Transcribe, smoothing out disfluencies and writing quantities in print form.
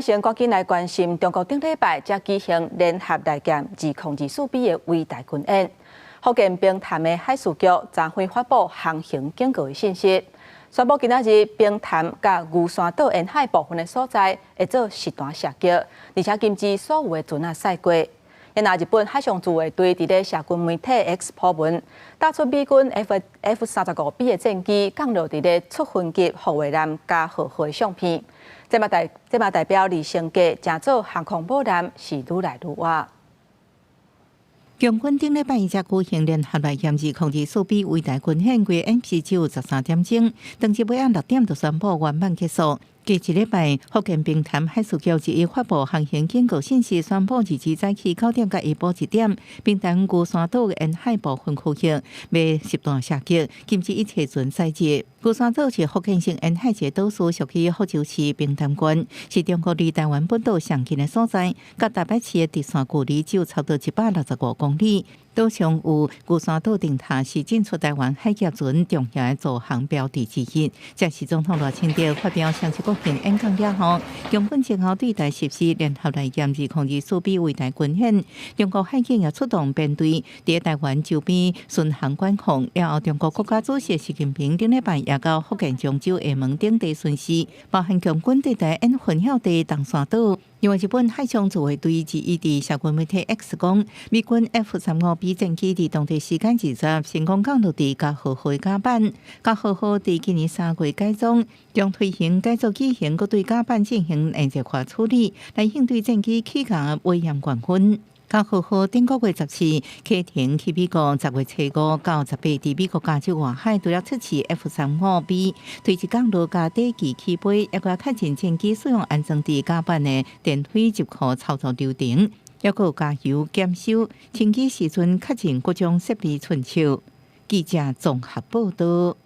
先趕緊來關心，中國頂禮拜才舉行聯合來艦2024 B 的偉大軍演。福建平潭的海事局昨昏發布航行警告的信息，宣布今仔日平潭佮牛山島沿海部分的所在會做實彈射擊，而且禁止所有的船仔駛過。那日本海上自衛隊佇咧社群媒體 X 鋪文，打出美軍 F-35B 的戰機降落佇咧出雲級護衛艦加賀號的相片。這嘛代表離升格成做航空母艦是愈來愈倚。共軍頂禮拜二才舉行聯合來艦2024 B 偉大軍演，規演習只有13點鐘，當日尾仔6點就宣布圓滿結束。過一禮拜，福建平潭海事局一發布航行警告信息，宣布二日早起9點到下晡1點，平潭牛山島沿海部分區域欲實彈射擊，禁止一切船駛入。牛山島是福建省沿海一个島嶼，屬於福州市平潭縣，是中國離臺灣本島上近的所在，佮台北市的直線距離只有差不多165公里。島上有牛山島燈塔，是進出臺灣海峽船重要的導航標誌之一。這是總統賴清德發表雙十國慶演講了後，共軍前後對台實施聯合來艦2024 B 偉大軍演，中國海警也出動編隊佇臺灣周邊巡航管控。了後，中國國家主席習近平頂禮拜也到福建漳州廈門等地巡視，包含共軍對台演訓曉地東山島。另外，日本海上自衛隊之一佇社群媒體 X 講，美軍 F-35B 戰機佇當地時間20成功降落佇加賀號甲板。加賀號佇今年3月改裝，將推行改造機型，閣對甲板進行硬質化處理，來應對戰機起降的危險關分。加賀號頂個月14啟程去美國，10月初5到18佇美國加州外海，除了測試 F-35B 垂直降落佮底機起飛，抑閣確認戰機使用安裝佇甲板的電飛入庫操作流程，抑閣有加油檢修、清機時陣確認各種設備順暢。記者綜合報導。